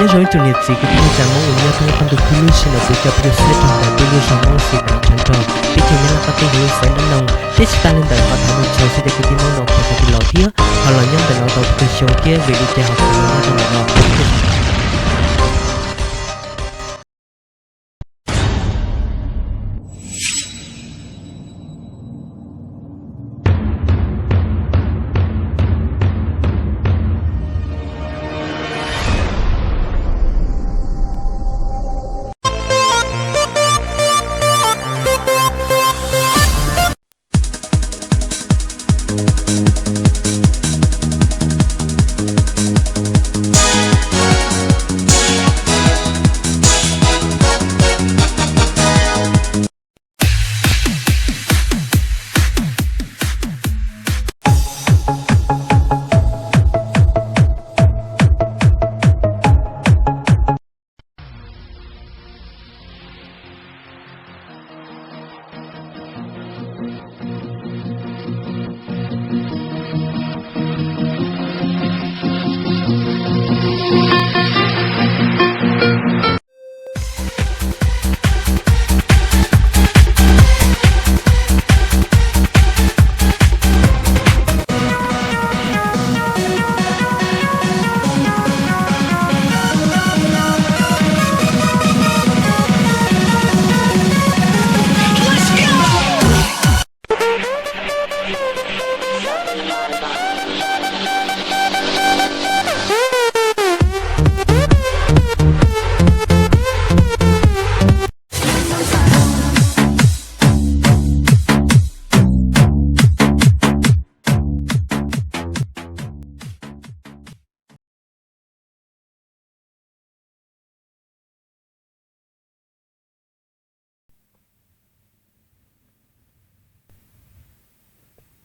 Nyob zoo ib tsoom niam txiv kwv tij neej tsa Hmoob uas nyob thoob qab ntuj khwb lub sij hawm no, kuv cov phooj ywg sawv daws nyob rau hauv xeev Thav Tsawv nrog teb chaws Nyab Laj qab teb hauv lub xeev Dab Noog, teb tsis tas li ntawd qhov thaum mus txog xwb ces kwv tij Hmoob no khiav tau tus los thiab ho los nyob ntawm no tau peb caug xyoo thiab vim li cas ho khiav los nyob rau ntawm no.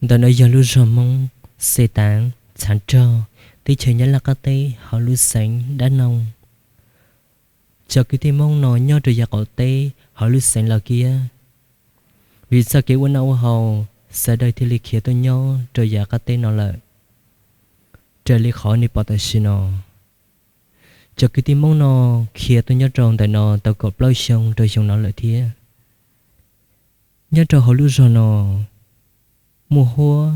Ntawm no yog lub zos Hmoob Xes Taav Txhaav Rog, teb chaws Nyab Laj qab teb hauv lub xeev Dab Noog. Cov kwv tij Hmoob no nyob rau yav qaum teb hauv lub xeev Los Kiab. Vim txoj kev ua noj ua haus, sawv daws thiaj li khiav tuaj nyob rau yav qab teb no lawm. Raws li qhov nej pom tam sim no, cov kwv tij Hmoob no khiav tuaj nyob rau ntawm no tau kaum plaub xyoo rau xyoo no lawm thiab. Nyob rau hauv lub zos no, muaj huab,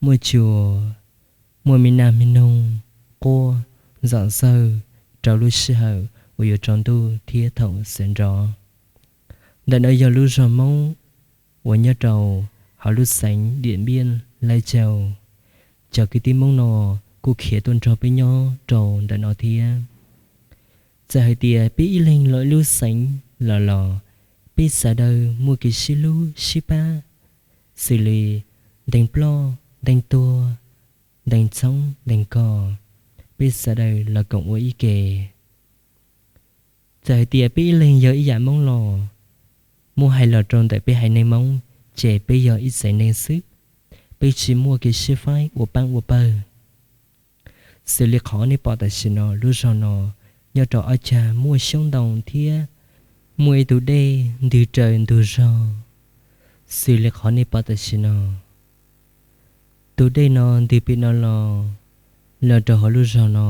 muaj tsuas, muaj me nas me noog, quaj, zom zawg rau lub sij hawm uas yuav tsaus ntuj thiab thaum sawv nrov. Ntawm no yog lub zos Hmoob uas nyob rau hauv lub xeev Diam Npiaj Lais Caus. Cov kwv tij Hmoob no kuj khiav tuaj nrog peb nyob rau ntawm no thiab. Txawm hais tias peb ib leeg los ib lub xeev los los, peb sawv daws muaj kev sib hlub sib pab, xws li ntees ploj, ntees tuag, ntees txhoob, ntees kos, peb sawv daws los koom ua ib ke. Txawm hais tias peb ib leeg yog ib yam Hmoob los, muab hais los rau ntawm peb haiv neeg Hmoob, ces peb yog ib txhia neeg xwb, peb tsis muaj kev sib faib ua paab ua pawg. Xws li qhov nej pom tam sim no, lub zos no nyob rau ob cag muaj xyoob ntoo thiab muaj ib tug dej ntws raws ntug zog. Xws li qhov nej pom tam sim no, tus dej no ntws pem no los, los rau hauv lub zos no,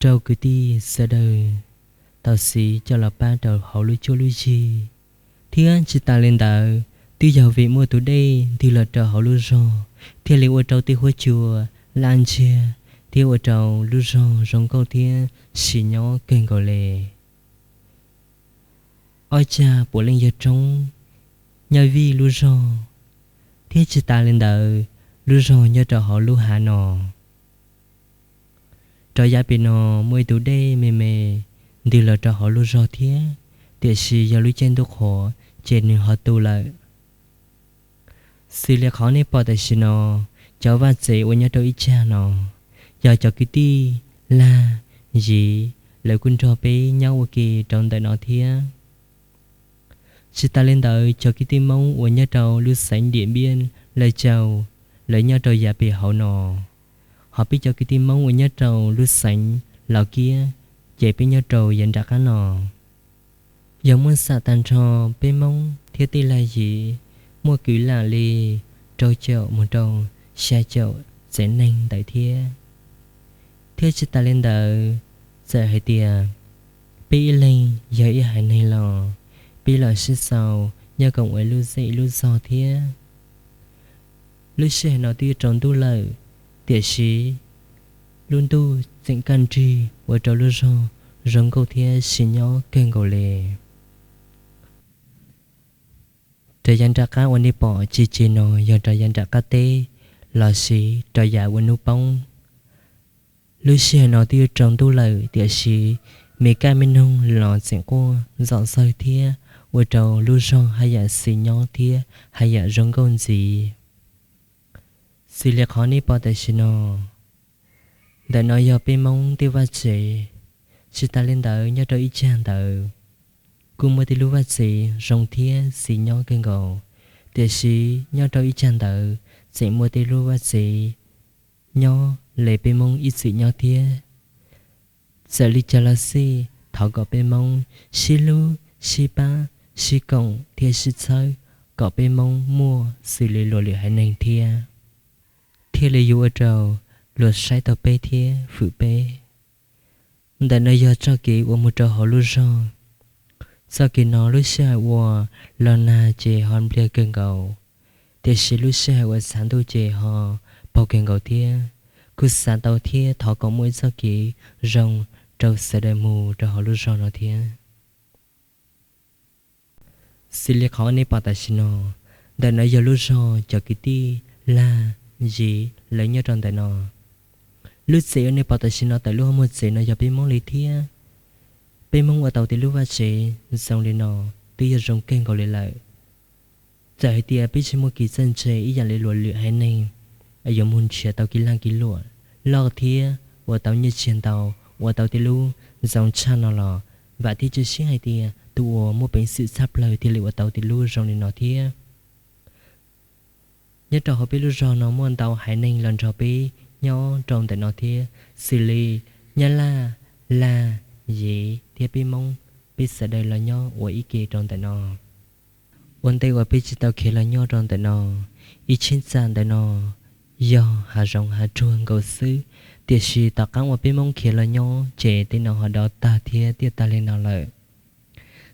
rau kwv tij sawv daws tau siv coj los pab rau hauv lub cuab lub yig. Thiab tsis tas li ntawd, twb yog vim muaj tus dej ntws los rau hauv lub zog, thiaj li ua rau tej huab cua laj ntsiag, thiab ua rau lub zog zoo nkauj thiab sim nyob kawg nkaus li. Ob cag puav leej yog roob nyob vij lub zog, thiab tsis tas li ntawd, lub zog nyob rau hauv lub hav no. Rov yav pem no muaj ib tug dej me me ntws los rau hauv lub zog thiab, tiam sis yog lub caij ntuj qhuav ces nws ho tu lawm. Xws li qhov nej pom tam sim no, cov vaj tsev uas nyob rau ib cag no, yog cov kwv tij lag, yiv, lawv kuj nrog peb nyob ua ke rau ntawm no thiab. Tsis tas li ntawd, cov kwv tij Hmoob uas nyob rau lub xeev Diam Npiaj Lais Caus, lawv nyob rau yav pem hauv no. Ho peb cov kwv tij Hmoob uas nyob rau lub xeev Los Kiab, ces peb nyob rau yav nram qab no. Yog muab xam tag nrho peb Hmoob thiab tej lag yiv, muaj kwv lam li rau caum mus rau xya caum tsev neeg ntawd thiab. Thiab tsis tas li ntawd, Txawm hais tias peb ib leeg yog ib haiv neeg los peb los sib xaus nyob koom ua ib lub zej ib lub zog thiab. Lub sij hawm no twb yuav rau ntuj lawm, tiam sis lub ntuj tseem kaj nrig ua rau lub zog zoo nkauj thiab sib nyob kawg nkaus li. Rau yav nram qab uas nej pom tsis ces no yog rau yav nram qab teb los sis rau yav uas hnub poob. Lub sij hawm no twb yuav rau ntuj lawm, tiam sis me kab me noog los tseem quaj zom zawg thiab ua rau lub zog haj yam xis nyob thiab haj yam zoo nkauj ntxiv. Xws li qhov nej pom tam sim no, ntawm no yog peb Hmoob tej vaj tsev. Tsis tas li ntawd, nyob rau ib tsam ntawd kuj muaj tej lub vaj tsev zoo thiab xis nyob kawg nkaus, tiam sis nyob rau ib tsam ntawd tseem muaj tej lub vaj tsev nyob li peb Hmoob ib txwm nyob thiab. Txawm li cas los xij, thov kom peb Hmoob sib hlub, sib pab, sib koom thiab sib txhawb, kom peb Hmoob muaj xws li luag lwm haiv neeg thiab, thiaj li yuav ua rau luag saib tau peb thiab hwm peb. Ntawm no yog txoj kev uas mus rau hauv lub zog. Txoj kev no lub sij hawm uas los nag ces ho npliag kawg nkaus, tiam sis lub sij hawm uas xav ntuj ces ho paug kawg nkaus thiab. Kuj xav tau thiab thov kom muaj ib txoj kev zoo rau sawv daws mus rau hauv lub zog no thiab. Xws li qhov nej pom tam sim no, ntawm no yog lub zog cov kwv tij Laj Yiv lawv nyob rau ntawm no. Lub tsev uas nej pom tam sim no tawm lub hauv muag tsev no yog peb Hmoob li thiab. Peb Hmoob ua tau tej lub vaj tsev zoo li no twb yog zoo kawg nkaus li lawm. Txawm hais tias peb tsis muaj kev txawj ntse ib yam li luag lwm haiv neeg, yuav mus nrhiav tau kev lag kev luam loj thiab ua tau nyiaj txiag ntau, ua tau tej lub zoo tshaj no los, vam thiab cia siab hais tias tus uas muaj peev xwm tshaj plaws thiaj li ua tau tej lub zoo li no thiab. Nyob rau hauv peb lub zog no muaj ntau haiv neeg los nrog peb nyob rau ntawm no thiab, xws li Nyab Laj, Laj, Yiv thiab peb Hmoob, peb sawv daws los nyob ua ib ke rau ntawm no. Ua ntej uas peb tsis tau khiav los nyob rau ntawm no, ib cheeb tsam ntawm no yog hav zoov hav tsuag nkaus xwb, tiam sis tom qab uas peb Hmoob khiav los nyob ces tej no ho dov tag thiab tiaj tag li no lawm.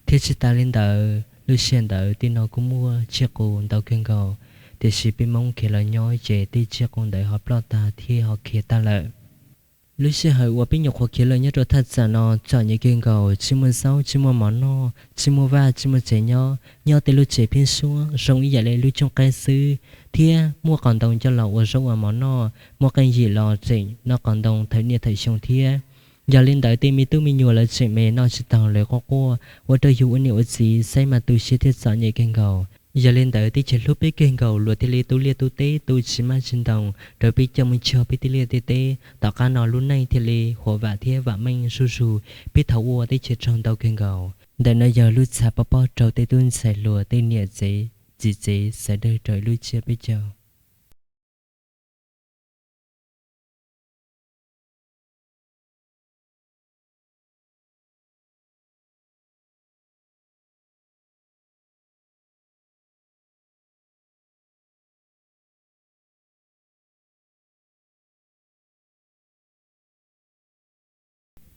Thiab tsis tas li ntawd, lub sij hawm ntawd tej no kuj muaj tsiaj qus ntau kawg nkaus, tiam sis peb Hmoob khiav los nyob ces tej tsiaj qus ntawd ho ploj tag thiab ho khiav tag lawm. Lub sij hawm uas peb nyuam qhuav khiav los nyob rau thaj tsam no txom nyem kawg nkaus, tsis muaj zaub, tsis muaj mov noj, tsis muaj vaj, tsis muaj tsev nyob, nyob tej lub tsev pheeb suab zoo ib yam li lub cooj qaib xwb, thiab muaj qos ntoo coj los ua zaub ua mov noj, muaj qee yim los tseem noj qos ntoo thawm niaj thawm xyoo thiab. Yog li ntawd tej me tub me nyuam lawv tseem me noj tsis taus lawv quaj quaj, ua rau yus ua niam ua txiv saib mas tu siab thiab txom nyem kawg nkaus. Yog li ntawd teb chaws hlub peb kawg nkaus luag thiaj li tu liaj tu teb tu tsis maj tsis ntoos rau peb coj mus cog peb tej liaj tej teb. Tom qab no lub neej thiaj li huam vam thiab vam meej zuj zus, peb tau ua teb chaws raug ntau kawg nkaus. Ntawm no yog lub txha pov pob rau tej tub ntxhais hluas tej niam tsev txiv tsev sawv daws rau ib lub tsiab peb caug.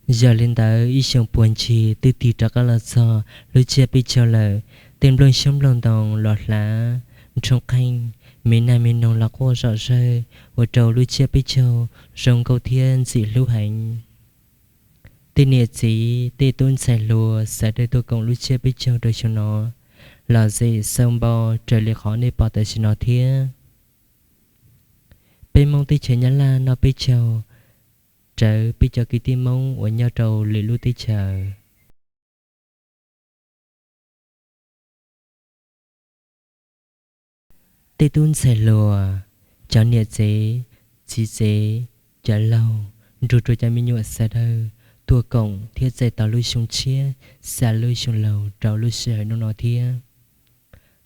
Yog li ntawd ib xyoo puag ncig twb tig rov qab los txog lub tsiab peb caug lawm. Tej nplooj xyoob nplooj ntoo los hlav nrhoo qeej, me nas me noog los quaj zom zawg, ua rau lub tsiab peb caug zoo nkauj thiab ntxim hlub heev. Tej niam txiv tej tub ntxhais hluas sawv daws tuaj koom lub tsiab peb caug rau xyoo no lom zem xaus npo raws li qhov nej pom tam sim no thiab. Peb Hmoob teb chaws Nyab Laj noj peb caug rawv peb cov kwv tij Hmoob uas nyob rau lwm lub teb chaws. Tej tub ntxhais hluas, cov niam tsev, txiv tsev, cov laug, nrog rau cov me nyuam sawv daws tuaj koom thiab txais tos lub xyoo tshiab, xa lub xyoo laug rau lub sij hawm hnub no thiab.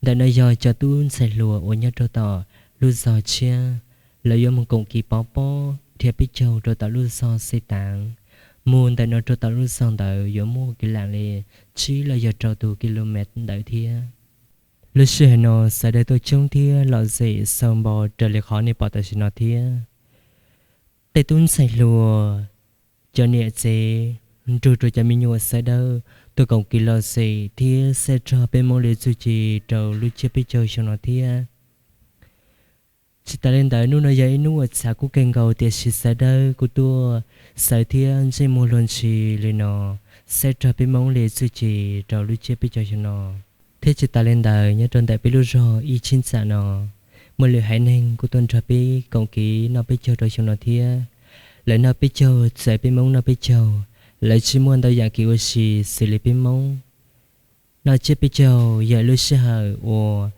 Ntawm no yog cov tub ntxhais hluas uas nyob rau tom lub zos tshiab, lawv yuav mus koom kev pov pob nrhiav peb caug rau tom lub zos Xev Taav. Mus ntawm no rau tom lub zos ntawd yuav muaj kev lam li tsib los yog rau tus ki lu mev ntawd thiab. Lub sij hawm no sawv daws tuaj coob thiab lom zem xaus npo raws li qhov nej pom tam sim no thiab. Tej tub ntxhais hluas, cov niam tsev nrug rau cov me nyuam sawv dawb tuaj koom kev los xes thiab saib rog peb Moob li txuj ci rau lub tsiab peb caug xyoo no thiab. Tsis tas li ntawd, hnub no yog ib hnub uas txav kub kawg nkaus, tiam sis sawv dawb kuj tuaj sawv thiab ntsej muag luag ntshis li no saib rog peb Moob li txuj ci rau lub tsiab peb caug xyoo no. Thiab tsis tas li ntawd, nyob rau ntawm peb lub zog Ib Tshib Ntxam no, muaj lwm haiv neeg kuj tuaj nrog peb koom kev noj peb caug rau xyoo no thiab. Lawv noj peb caug txawv peb Moob noj peb caug, lawv tsis muaj ntau yam kev ua si xws li peb Moob. Noj tsiab peb caug yog lub sij hawm uas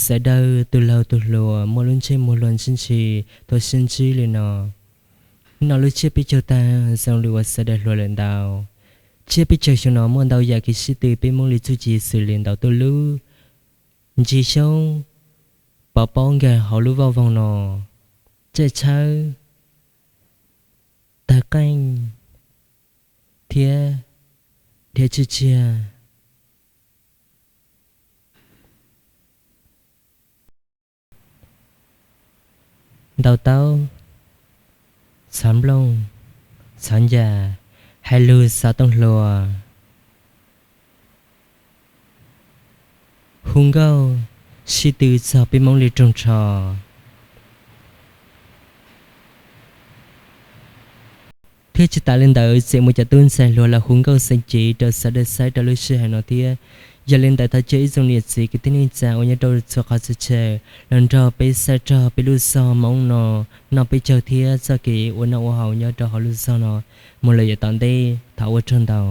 sawv dawb tus laug tus hluas muaj lub ntsej muag luag ntshis ntshis, tuaj sib ntsib li no. Noj lub tsiab peb caug tag, zoo li uas sawv daws hluas lawm ntau. Tsiab peb caug xyoo no muaj ntau yam kev sib tw peb Moob li txuj ci xws li ntaus tuj lub, ncig xyoob, pov pob nkag hauv lub voj voog no, caij tshawb, tawg qeej, thiab dhia tshiab tsiag, ntaus taub, txhov nplooj, txhov ncas, hais lus xov tooj hluas, hu nkauj, sib tw txog peb Moob li roog tsho. Thiab tsis tas li ntawd, tseem muaj cov tub ntxhais hluas los hu nkauj xeeb cev rau sawv daws saib rau lub sij hawm no thiab. Yog li ntawd, thov caw ib tsoom niam txiv kwv tij neej tsa uas nyob rau txhua qhov txhia chaw los nrog peb saib rog peb lub zog Moob no noj peb caug thiab txoj kev ua noj ua haus nyob rau hauv lub zog no mus lawm yav tom ntej. Thov ua tsaug ntau.